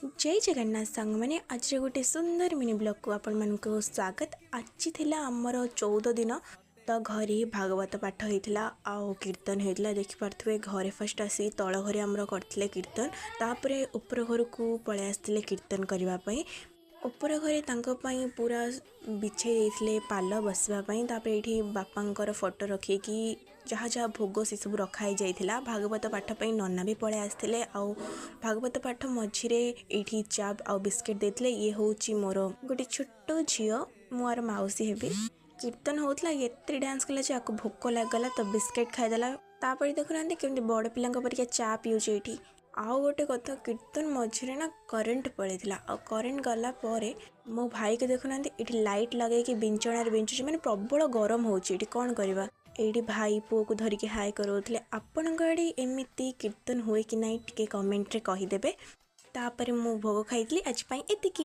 ଜୟ ଜଗନ୍ନାଥ ସାଙ୍ଗମାନେ, ଆଜିର ଗୋଟେ ସୁନ୍ଦର ମିନି ବ୍ଲଗ୍କୁ ଆପଣମାନଙ୍କୁ ସ୍ୱାଗତ। ଆଜି ଥିଲା ଆମର 14 ଦିନ ତ ଘରେ ଭାଗବତ ପାଠ ହେଇଥିଲା ଆଉ କୀର୍ତ୍ତନ ହେଇଥିଲା। ଦେଖିପାରୁଥିବେ, ଘରେ ଫାଷ୍ଟ ଆସି ତଳ ଘରେ ଆମର କରିଥିଲେ କୀର୍ତ୍ତନ, ତାପରେ ଉପର ଘରକୁ ପଳେଇ ଆସିଥିଲେ କୀର୍ତ୍ତନ କରିବା ପାଇଁ। ଉପର ଘରେ ତାଙ୍କ ପାଇଁ ପୁରା ବିଛେଇ ଦେଇଥିଲେ ପାଲ ବସିବା ପାଇଁ। ତାପରେ ଏଇଠି ବାପାଙ୍କର ଫଟୋ ରଖିକି ଯାହା ଯାହା ଭୋଗ ସେସବୁ ରଖା ହେଇଯାଇଥିଲା। ଭାଗବତ ପାଠ ପାଇଁ ନନା ବି ପଳେଇ ଆସିଥିଲେ ଆଉ ଭାଗବତ ପାଠ ମଝିରେ ଏଇଠି ଚା ଆଉ ବିସ୍କିଟ୍ ଦେଇଥିଲେ। ଇଏ ହେଉଛି ମୋର ଗୋଟେ ଛୋଟ ଝିଅ, ମୁଁ ଆର ମାଉସୀ ହେବି। କୀର୍ତ୍ତନ ହେଉଥିଲା, ଏତେ ଡ୍ୟାନ୍ସ କଲା ଯେ ଆକୁ ଭୋକ ଲାଗିଗଲା ତ ବିସ୍କିଟ୍ ଖାଇଦେଲା। ତାପରେ ଦେଖୁନାହାନ୍ତି କେମିତି ବଡ଼ ପିଲାଙ୍କ ପରିକା ଚା ପିଉଛି ଏଇଠି। ଆଉ ଗୋଟେ କଥା, କୀର୍ତ୍ତନ ମଝିରେ ନା କରେଣ୍ଟ ପଳେଇଥିଲା ଆଉ କରେଣ୍ଟ ଗଲା ପରେ ମୋ ଭାଇକୁ ଦେଖୁନାହାନ୍ତି, ଏଇଠି ଲାଇଟ୍ ଲଗେଇକି ବିଞ୍ଚଣାରେ ବିଞ୍ଚୁଛି। ମାନେ ପ୍ରବଳ ଗରମ ହେଉଛି ଏଇଠି, କ'ଣ କରିବା? ଏଇଠି ଭାଇ ପୁଅକୁ ଧରିକି ହାଇ କରାଉଥିଲେ। ଆପଣଙ୍କ ଆଡ଼େ ଏମିତି କୀର୍ତ୍ତନ ହୁଏ କି ନାହିଁ, ଟିକେ କମେଣ୍ଟରେ କହିଦେବେ। ତାପରେ ମୁଁ ଭୋଗ ଖାଇଥିଲି। ଆଜି ପାଇଁ ଏତିକି।